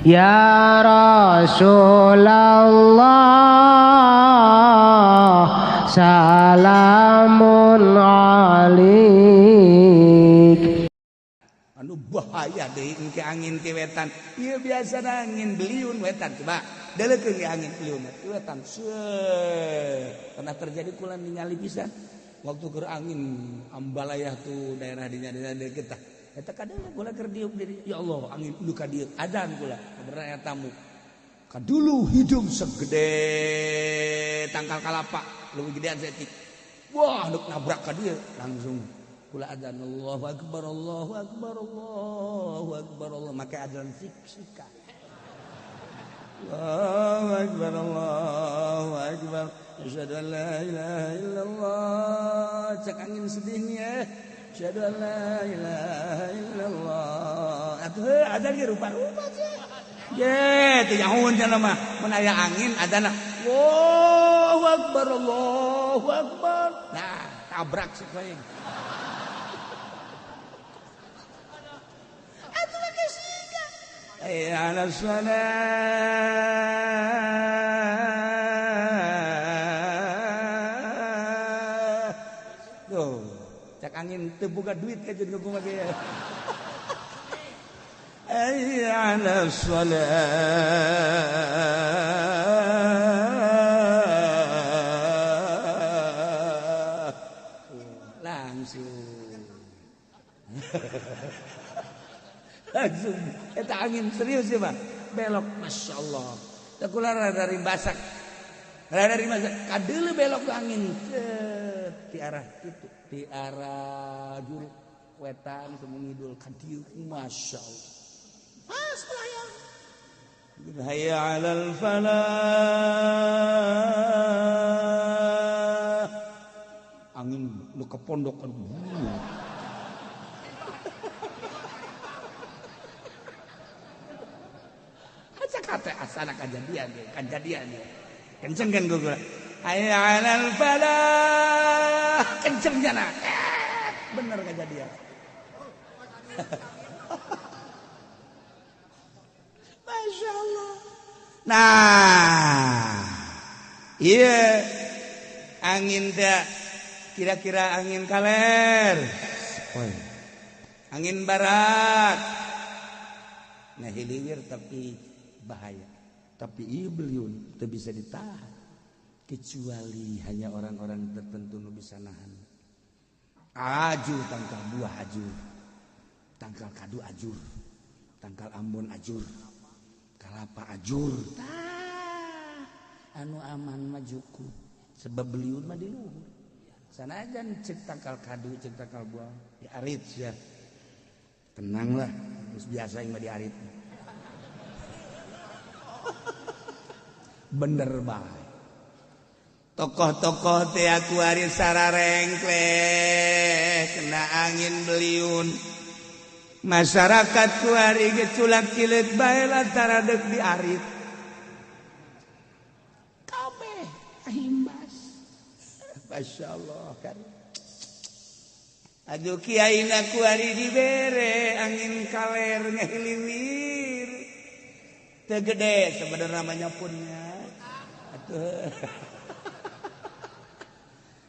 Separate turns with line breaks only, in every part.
Ya Rasulullah salamun alik.
Anu bahaya deui engke angin ti wetan. Ieu biasa angin beliun wetan coba. Deleukeun ge angin beliun wetan. Seuh. Pernah terjadi kula ningali pisan. Waktu keur angin ambalayah tuh daerah dinya dinya kita. Eta kadang kula keur diuk diri. Ya Allah, angin lu ka dieu adzan kula. Bener tamu. Kadulu hidung segede tangkal kalapa, leuwih gedean saeutik. Wah, nuk nabrak ka dieu langsung kula adzan Allahu akbar Allahu akbar Allahu akbar Allah make adzan sik-sika. Allahu akbar Allahu akbar asyhadu an la ilaha illallah. Cek angin sedih nih ya. Asyhadu an la ilaha illallah. Atuh adzan ge rupa-rupa sih. Ye, teu nyahoeun cenah mah. Mun aya angin adzanna Allahu akbar Allahu akbar. Nah, tabrak sih koe. Hayya 'ala shalah. Tuh, cak angin teu boga duit ka jeung kumaha ge. Hayya 'ala shalah. Langsung. Langsung eta angin serius ya Pak belok Masya Allah teu kula rada rimbasak kadeuleu belok angin ti arah kitu ti arah juru wetan sumengidul ka dieu Masya Allah pas melayang hayya 'alal falah angin lu ke pondok kata asana kejadian kejadian kenceng kan gue hayya 'alal falah kenceng jana bener kejadian. Masya Allah. Nah iya angin teh kira-kira angin kaler angin barat nah hiliwir tapi bahaya tapi ieu beliun teu bisa ditahan kecuali hanya orang-orang tertentu nu bisa nahan. Ajur tangkal buah ajur, tangkal kadu ajur, tangkal ambon ajur, kalapa ajur. Tah anu aman mah cukup sebab beliun mah di luhur. Sanajan cek tangkal kadu cek tangkal buah diarit ya. Tenanglah, geus biasa yang mah diarit. Bener bae. Tokoh-tokoh teh aku ari sararengkleh kena angin beliun. Masyarakat ku ari ge culak cileut bae lantaran deuk diarit. Kabeh imbas. Masyaallah kan. Aduh kiai na ku ari dibere angin kaler ngahiliwir. Teu gede sebenarnya namanya punnya. Atuh.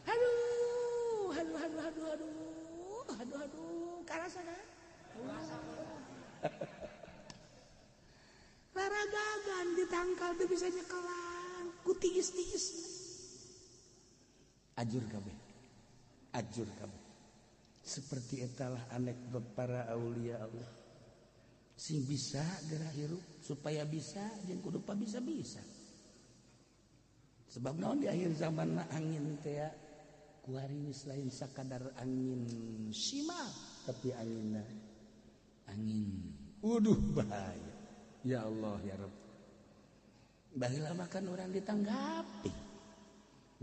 Aduh, aduh, aduh, aduh, aduh, aduh, aduh, karasa kan? Laragagan ditangkal tuh bisa nyekelan, ku tiis-tiis. Ajur kabeh. Ajur kabeh. Seperti etalah anekdot para aulia Allah. Sing bisa gerak hirup supaya bisa jeung kudu pa bisa-bisa. Sebab naon di akhir zaman angin teh kuari geus lain sakadar angin simal tapi anginna angin waduh bahaya. Ya Allah ya Rabb. Baheula mah kan urang ditanggapi.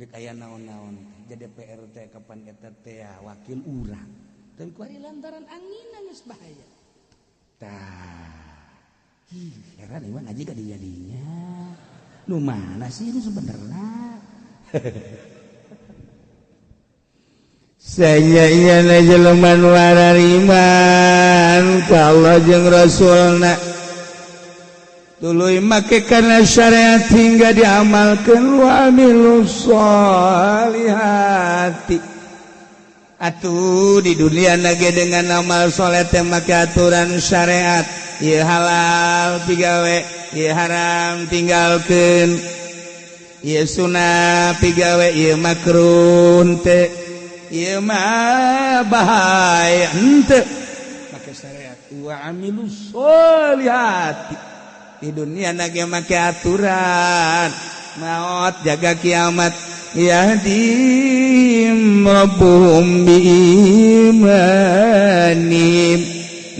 Dek aya naon-naon jadi PRT kapan eta teh wakil urang. Tapi kuari lantaran angin geus bahaya. Tah. Heran ieu ngaji ka dijadinya. Nu mana sih itu sebenarnya? Saya iya jelema nu arariman ka Allah jeung Rasulna. Tuluy make kana syariat hingga diamalkeun wa amilus sholihati. Atuh di dunia nage dengan amal soleh teh make aturan syariat, ieu halal pigawe, ieu haram tinggalkeun, ieu sunah pigawe, ieu makruh henteu, ieu mah bahaya henteu, make syariat wa amilus sholihati. Di dunia nage make aturan maot jaga kiamat, yahdihim rabbuhum biimanihim,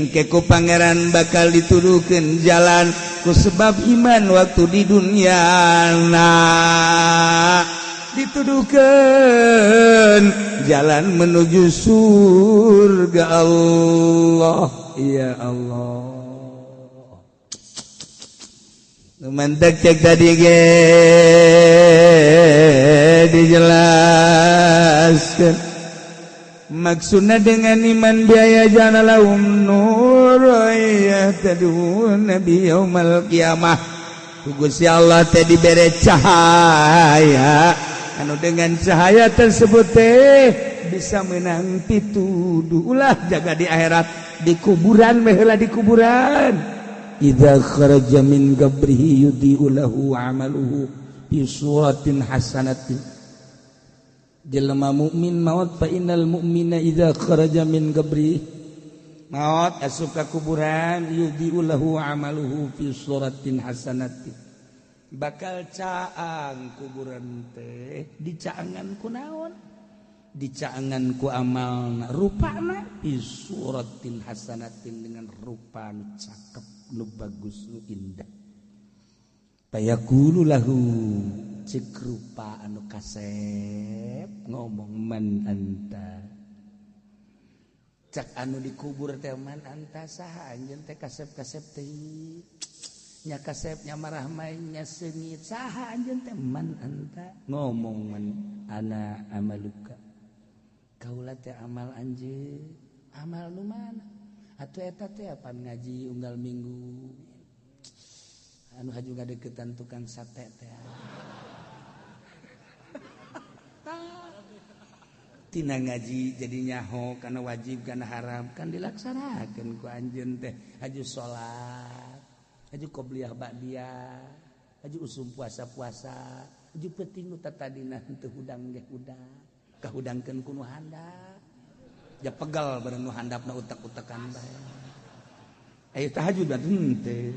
engke ku pangeran bakal dituduhkeun jalan ku sebab iman waktu di dunia. Nah, dituduhkeun jalan menuju surga Allah. Ya Allah, mantak cek tadi ge dijelaskan maksudnya dengan iman biaya jana lahum nur yahtadun nabi yaumal qiyamah. Gusti Allah teh dibere cahaya anu dengan cahaya tersebut teh bisa menang pituduh ulah jaga di akhirat, di kuburan meheula, di kuburan idza kharaja min qabrihi yudhi'u lahu amaluhu bi suratin hasanatin. Jelema mukmin maut, fa innal mu'mina idza kharaja min qabrihi, maut asup ka kuburan, yudhi'u lahu amaluhu fi suratin hasanatin, bakal caang kuburan teh dicaangan ku naon, dicaangan ku amalna, rupana fi suratin hasanatin, dengan rupa nu cakep, nu bagus, nu indah. Fayaqulu lahu, cek rupa anu kasep ngomong, man anta, cak anu dikubur teh, man anta, saha anjeun teh, kasep-kasep teh nya, kasepnya marah nya seungit, saha anjeun teh, man anta, ngomong, man ana amaluka, kaula teh amal anjeun. Amal nu mana atuh eta teh? Apan ngaji unggal minggu, anu haju ngadeukeutan tukang sate teh. Tina ngaji jadi nyaho kana wajib kana haram, kan dilaksanakeun ku anjeun teh, haju salat, haju qobliyah ba'diyah, haju usum puasa-puasa, haju peuting nu tatadina henteu hudang ge hudang, kahudangkeun ku nu handap, ja pegal bareng nu handapna utek-utekan bae. Aya tahajud batu henteu,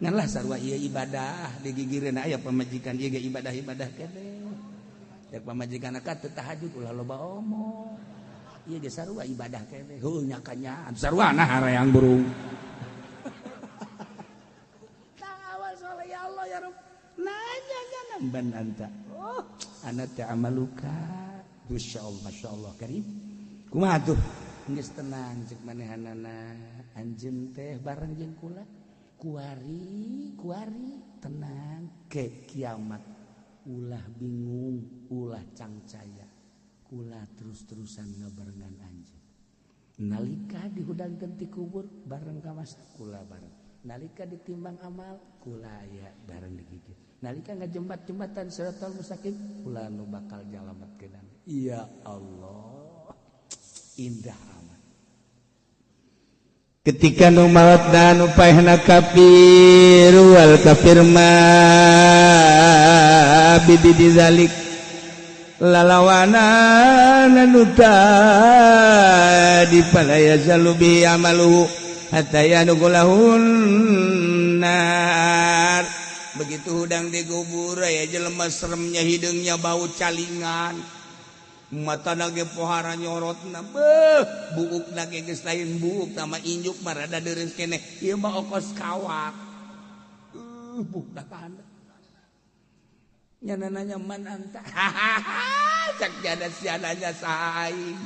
ngan lah sarua ieu ibadah digigireun. Aya pamajikan ieu ge ibadah-ibadah keneh. Cek pamajikan ka teu tahajud, ulah loba omong, ieu ge sarua ibadah keneh. Heuh nya kanyaan sarua nah hareang burung. Tawal soleh, ya Allah ya Rabb, nanya nya, man anta, oh ana ta'amaluka. Masyaallah, masyaallah karim. Kumaha tuh, geus tenang cek manehanana, anjeun teh bareng jeung kula kuari kuari, tenang ke kiamat, ulah bingung, ulah cangcaya, kula terus-terusan ngabarengan anjeun. Nalika dihudangkeun ti kubur bareng ka mas kula bareng, nalika ditimbang amal kula aya bareng digigit, nalika ngajembat jembatan siratal mustaqim kula nu bakal nyalametkeun. Ya Allah, indah amat ketika nu maot dan nu paehna kafir wal kafir ma bidi zalik, lalawanan anu tadi, fala yazalu bi amaluhu hatta yadkhulahun nar. Begitu hudang dikubur aya jelema seremnya, hidungnya bau calingan, mata nage pohara nyorotna, beuh buuk nage geus lain buuk sama injuk mah rada deureus keneh, ieu mah okos kawat, buuk da kana nya nanya man anta, cak jada siananya saha aing,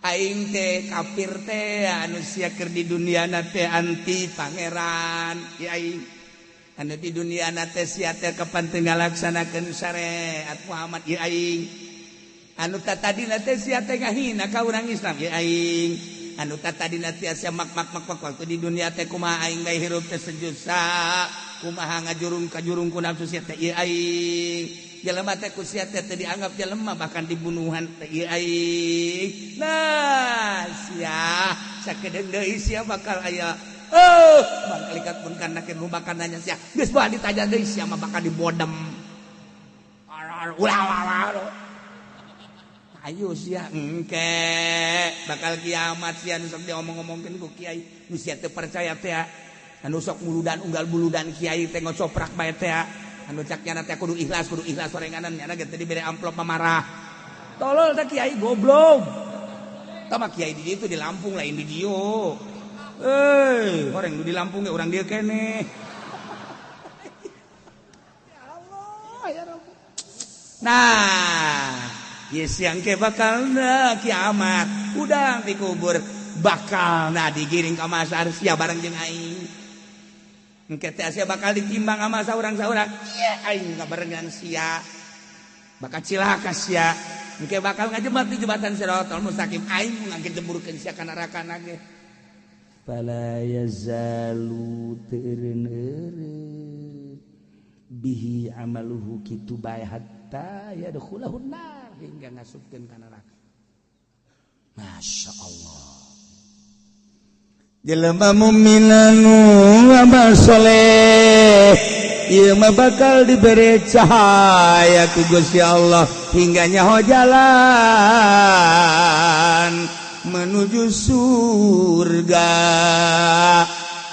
aing teh kafir teh anu sia keur di dunia na teh anti pangeran ieu aing, anu di dunia na teh sia teh kapan teu ngalaksanakeun syariat Muhammad ieu aing, anu tadi teh sia teh ngahina ka urang Islam ieu aing. anu tadina tiasa mak mak mak mak waktu di dunia teh kumaha aing bae hirup teh sejusa kumaha ngajurung kajurung ku nafsu sia teh ieu aing jelema teh ku sia teh teu dianggap jelema bahkan dibunuhan teh ieu aing. Nah sia sakedeung deui sia bakal aya oh bangkalikat pun kana ke bakal nanya sia geus bae ditanya deui sia mah bakal dibodem ulah ulah ayo sia engke bakal kiamat sia nu sok diomong-omongkeun ku kiai nu sia teu percaya teh anu sok muludan unggal buludan kiai teh ngocoprak bae teh anu cak nyana teh kudu ikhlas sorenganan nyana ge teh dibere amplop marah tolol teh kiai goblok tah mah kiai di ditu di Lampung lain di dieu euy horeng nu di Lampung ge urang dieu keneh. Ya Allah ya Rabb. Nah siang ke bakal na kiamat udang dikubur bakal na digiring ka masar sia bareng jeung aing engke teh sia bakal ditimbang sama saurang-saurang ieu aing kabarengan sia bakal cilaka sia engke bakal ngajebat di jembatan Siratal Mustaqim aing ngagejemburkeun sia ka neraka ge fala yazalu teureun bihi amaluhu kitu bae hatta yadkhulahu nar hingga ngasupkeun ka neraka. Masya Allah. Jelema mukmin anu amal soleh ieu mah bakal dibere cahaya ku Gusti Allah hingga nyaho jalan menuju surga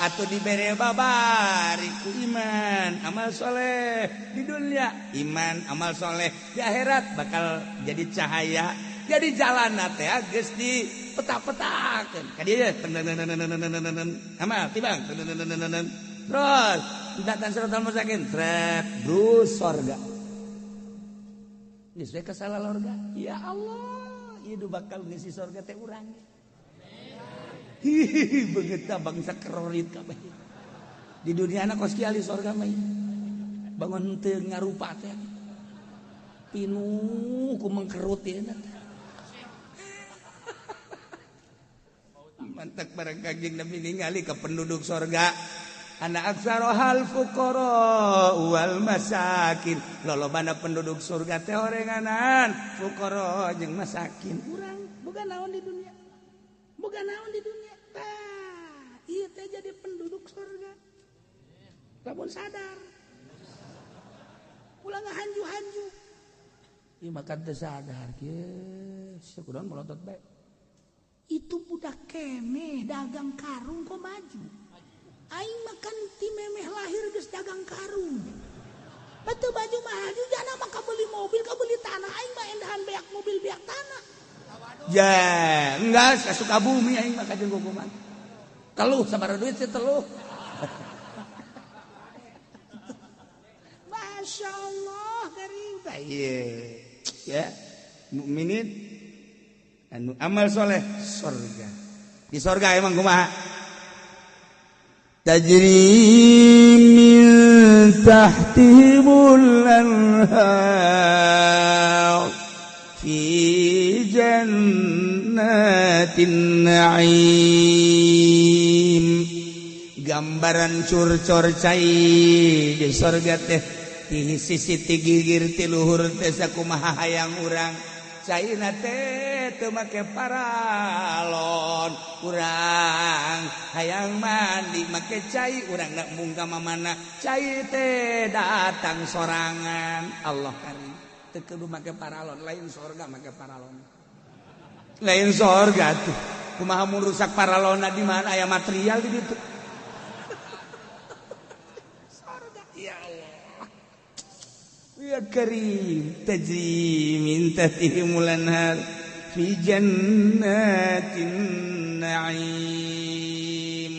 atau dibere babari ku iman amal soleh di dunia iman amal soleh di akhirat bakal jadi cahaya jadi jalan teh geus di peta-petakeun ka dieu amal tibang terus datang siratal mustaqim trek brus sorga geus we kasalah lorga ya Allah ieu bakal ngisi sorga teh urang. Hihihi begitu bangsa kerorit kabeh. Di dunia anak kos kiali sorga mah. Bangun teu ngarupa teh. Pinuh ku mengkerut ieu teh. Mantak bareng Kanjeng Nabi ningali ka penduduk sorga. Ana aksarohal fuqara wal masakin. Lolobana penduduk surga teh orenganan fuqara jeung masakin. Urang boga naon di dunia? Boga naon di dunia? Tah, ieu teh jadi penduduk surga. Lamun sadar. Ulah ngahanju-hanju. Ieu mah kan teu sadar kieu, sakudaon melotot bae. Itu budak keneh dagang karung kok maju. Aing makan ti memeh lahir geus dagang karung. Batu baju maju jana mah kabeli mobil, kabeli tanah. Aing mah endahan beak mobil beak tanah. Ya, enggak, ka Sukabumi aing mah kajeun gogoman. Teluh sabaraha duit sih teluh. Masya Allah karim tah ieu. Ya, mukminin anu amal soleh surga. Di surga emang kumaha? Tajri min tahtihimul anhar fi jannatin na'im. Gambaran curcor cai di surga teh ti sisi ti gigir ti luhur teh sakumaha hayang urang caina teh teu make paralon urang hayang mandi make cai urang nak mung ka mamana cai teh datang sorangan. Allah karim teu kudu make paralon lain sorga make paralon lain sorga tuh kumaha mun rusak paralonna di mana aya material di ditu sorga ya Allah ya karim tajri min tahtihimul anhar fi jannatin na'im.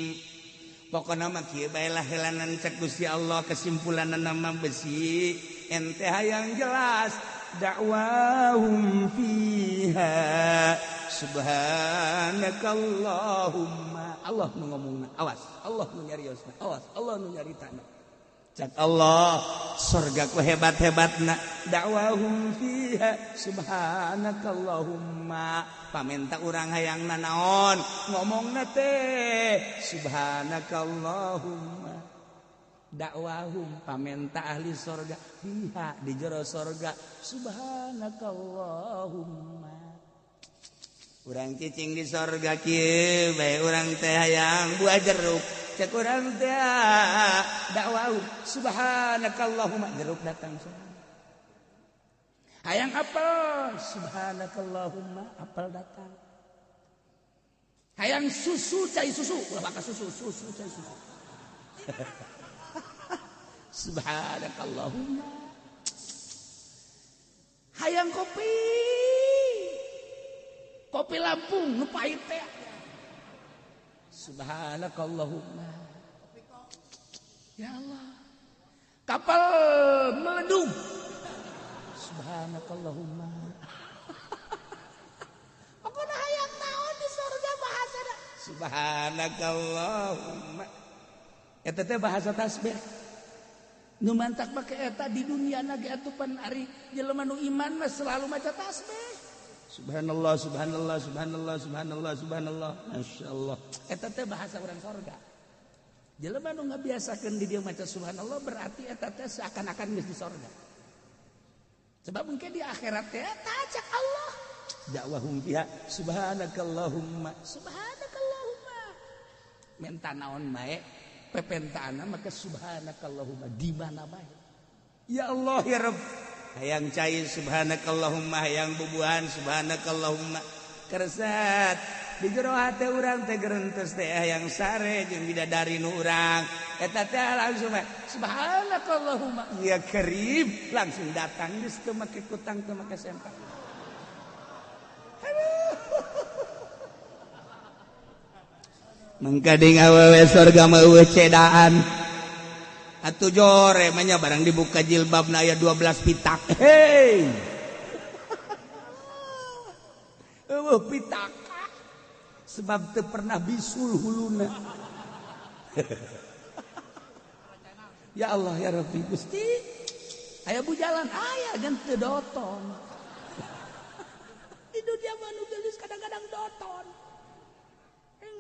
Pokona mah kieu bae lah helanan cek Gusti Allah kesimpulanna mah besi ente hayang jelas dakwahum fiha subhanakallahumma. Allah nu ngomongna awas, Allah nu nyariosna awas, Allah nu nyaritana. Cak Allah surga ku hebat-hebatna dakwahum fiha subhanakallahumma pamenta urang hayang nanaon ngomongna teh subhanakallahumma dakwahum pamenta ahli surga fiha di jero surga subhanakallahumma urang cicing di surga kieu bae urang teh hayang buah jeruk cek urang teh dakwah subhanakallahumma jeruk datang hayang apel subhanakallahumma apel datang hayang susu cai susu ulah baka susu susu cai susu subhanakallahumma hayang kopi kopi Lampung nu pahit teh subhanakallahumma ya Allah kapal meledung subhanakallahumma pokona hayang naon di surga bahasana subhanakallahumma eta teh bahasa tasbih nu mantak make eta di dunia na ge atupan ari jelema nu iman mah selalu maca tasbih subhanallah subhanallah subhanallah subhanallah subhanallah masyaallah eta teh bahasa urang sorga jelema nu ngabiasakeun di dieu maca subhanallah berarti eta teh seakan-akan geus di sorga sebab mungkin di akhirat teh cak Allah dakwahum fiha subhanakallahumma subhanakallahumma menta naon bae pepentaana maka subhanakallahumma di mana bae ya Allah ya Rabb hayang cai subhanakallahumma hayang bubuhan subhanakallahumma keresat di jero hate urang teh gerentes teh hayang sare jeung bidadari nu urang eta teh langsung subhanakallahumma ya karim langsung datang geus teu make kutang teu make sempak aduh mangkading awewe surga mah eueuh cedaan atuh jore mah nya barang dibuka jilbabna aya 12 pitak. Hei. Eueuh pitak. Sebab teu pernah bisul huluna. Ya Allah ya Rabbi Gusti. Aya bujalan aya gan teu doton. Di dunia mah nu geulis kadang-kadang doton.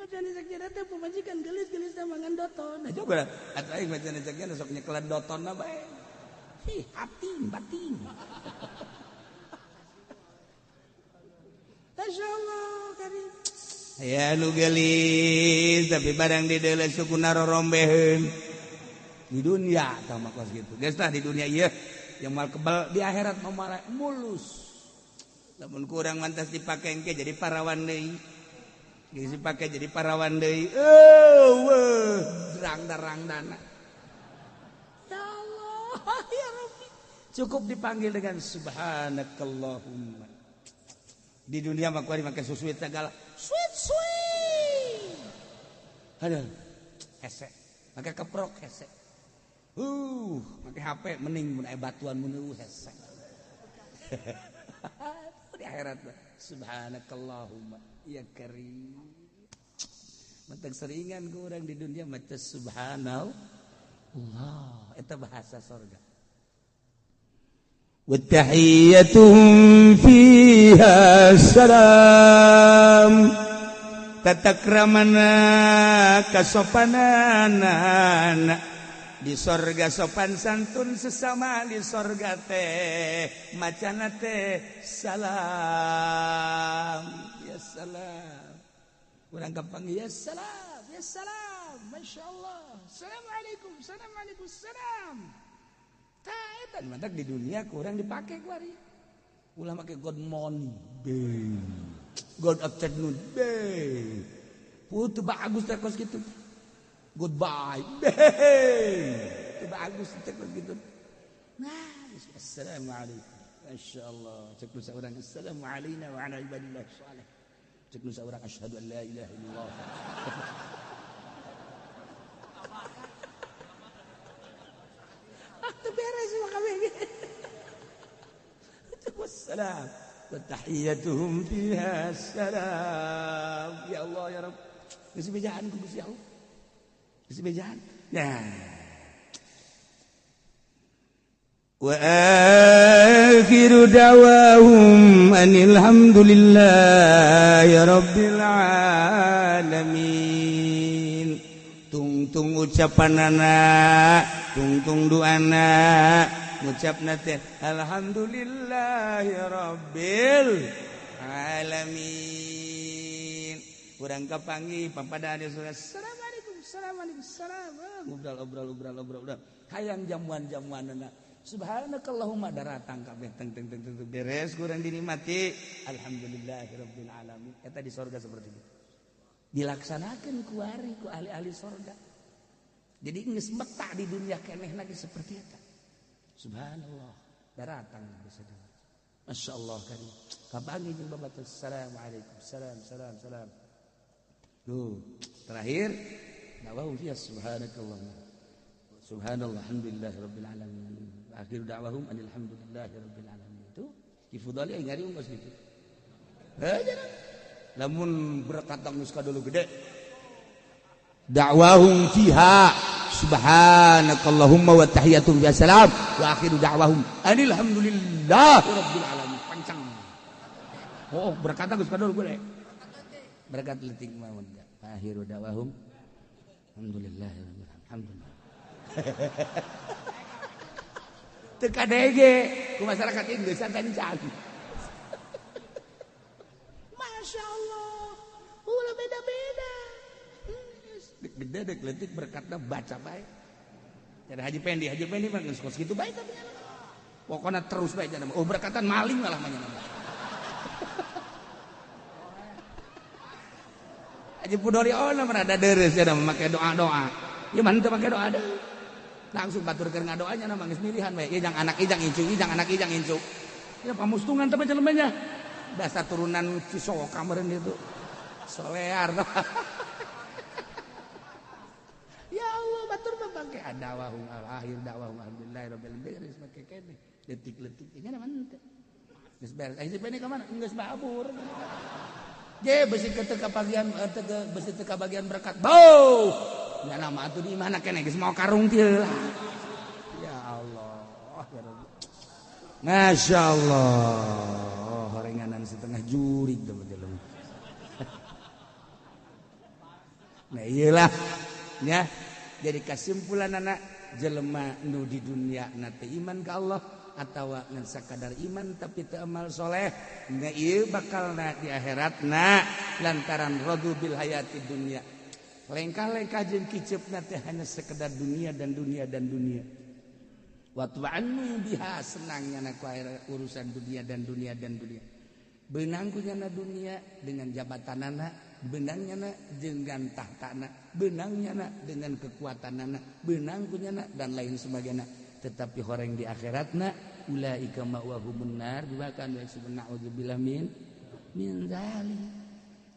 Macana cek teh pamajikan geulis-geulis teh mangan doton. Nah coba atuh aing macana cek sok nyekelan dotonna bae. Hi hating bating. Masyaallah karim. Aya nu geulis tapi barang dideuleu sukuna rorombeheun. Di dunia tah mah kos kitu. Geus tah di dunia ieu yang mal kebal di akhirat mah mulus. Lamun kurang mantas dipake engke jadi parawan deui. Geus dipake jadi parawan deui. Eueuh, derang-derang dana. Ya Allah, ya Rabbi. Cukup dipanggil dengan subhanakallahumma. Di dunia mah kuari make susuit segala. Sweet sweet. Aduh, hese. Make keprok hese. Make HP mending mun aya batuan mun eueuh hese. Di akhirat subhanakallahumma ya karim. Mentang seringan ku urang di dunia maca subhanallah eta bahasa sorga. Wa tahiyyatuhum fiha salam tatakramana kasopanana di sorga sopan santun sesama di sorga teh macana teh salam ya salam urang gampang ya salam ya salam masyaallah assalamualaikum assalamualaikum salam tah eta mantak di dunia kurang dipake kuari ulah make good morning be good afternoon be putu bagus teh kos kitu. Goodbye. Itu bagus teh gitu. Nah, assalamualaikum. Masyaallah. Cek nu saurang assalamualaikum wa ala ibadillah shalih. Cek nu saurang asyhadu an la ilaha illallah. Ah, teu beres mah kabeh. Wassalam wa tahiyyatuhum fiha assalam. Ya Allah ya Rabb. Geus bejaan ku Gusti Allah. Bejaan. Nah, Wa akhiru da'wahum anil hamdulillahi rabbil alamin. Tungtung ucapanana, tungtung doana, ngucapna teh alhamdulillahi rabbil alamin. Urang kapanggih papadaan surah assalamualaikum assalamualaikum salam ngobrol obrol obrol obrol hayang jamuan-jamuanana. Subhanakallahumma daratang kabeh teng teng teng teng beres kurang dinikmati alhamdulillahirabbil alamin. Eta di sorga seperti itu dilaksanakeun ku ari ku ahli-ahli sorga. Jadi geus meta di dunia keneh lagi seperti eta. Subhanallah daratang bisa. Masyaallah kan kapanggih jeung babatur assalamualaikum salam salam salam. Tuh terakhir dakwah fiha subhanakallahumma subhanallah alhamdulillah rabbil alamin. Akhir dakwahum alhamdulillahi rabbil alamin. Itu Ki Fudali aing ngari ungkos gitu. Heuh lamun berkat geus kadulu gede. Dakwahum fiha subhanakallahumma wa tahiyatum bi salam wa akhiru da'wahum alhamdulillahi rabbil alamin. Pancang. Oh, berkat geus kadulu gede. Berkat leutik mawon. Akhiru da'wahum alhamdulillahi rabbil alamin. Alhamdulillah. Teu kadege ku masyarakat ieu geus santai. Masya Allah, ulah beda-beda. Gede dek leutik berkatna baca bae. Jadi Haji Pendi mah geus kos kitu bae tapi pokona terus bae cenah. Oh berkatan maling malah mah nya. Haji Pudori oh mah rada deureuh cenah make doa-doa. Ieu mah teu make doa deui. Langsung batur keur ngadoanya na geus milihan bae. Ieu jang anak ijang incu, ijang anak ijang incu. Ya pamustungan teh jelema nya. Dasar turunan Cisoka meureun itu. Solear. Ya Allah batur mah bangke adawahum al akhir dakwahum alhamdulillah rabbil alamin beres make keneh. Detik-detik nya mah teu. Geus beres. Ai si Peni ka mana? Geus babur. Je besi teu kabagian besi teu kabagian berkat. Bau. Ya nama atuh di mana keneh geus mau karung til. Ya Allah, ya Rabbi. Masya Allah, horenganan setengah jurig teh jelema. Nah iyalah ya. Jadi kesimpulan anak jelema nu di dunia na teu iman ka Allah atawa ngan sakadar iman tapi teu amal soleh, nya ieu bakalna di akhiratna lantaran radu bil hayati dunya. Lengkah-lengkah jeung kiceupna teh hanya sekedar dunia dan dunia dan dunia. Wa tu'annu biha senangnya na ku urusan dunia dan dunia dan dunia. Beunang ku nyana dunia dengan jabatanana, beunang nyana dengan tahtana, beunang nyana dengan kekuatanana, beunang ku nyana dan lain sebagainya. Tetapi horeng di akhiratna ulaika ma'wahumun nar bima kanu yaksubun na'udzubillah min dzalik.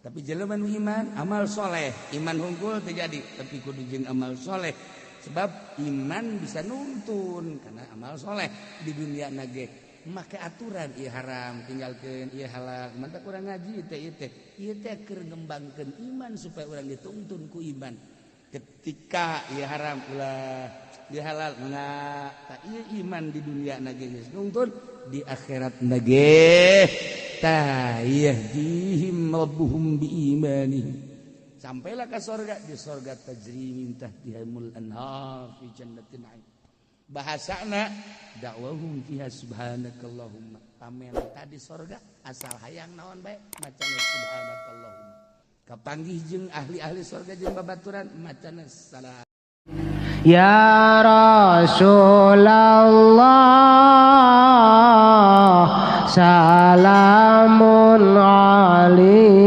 Tapi jelema nu iman amal soleh, iman hungkul terjadi tapi kudu jeung amal soleh. Sebab iman bisa nuntun karena amal soleh di dunia nage. Make aturan ieu haram tinggalkeun, ieu halal. Mantap urang ngaji teh ieu teh. Ieu teh keur ngembangkeun iman supaya urang dituntun ku iman. Ketika ieu haram ulah, ieu halal mangga. Tah ieu iman di dunia nage geus nuntun, di akhirat nage. Ta yahdihim rabbuhum biimanihim. Sampailah ke sorga, di sorga tajri min tahtihimul anhar fi jannatin na'im. Bahasana dakwahum fiha subhanakallahumma. Pamenta di sorga asal hayang naon bae macana subhanakallahumma. Kapanggih jeung ahli-ahli sorga jeung babaturan macana salam.
Ya Rasulullah salamun alaik.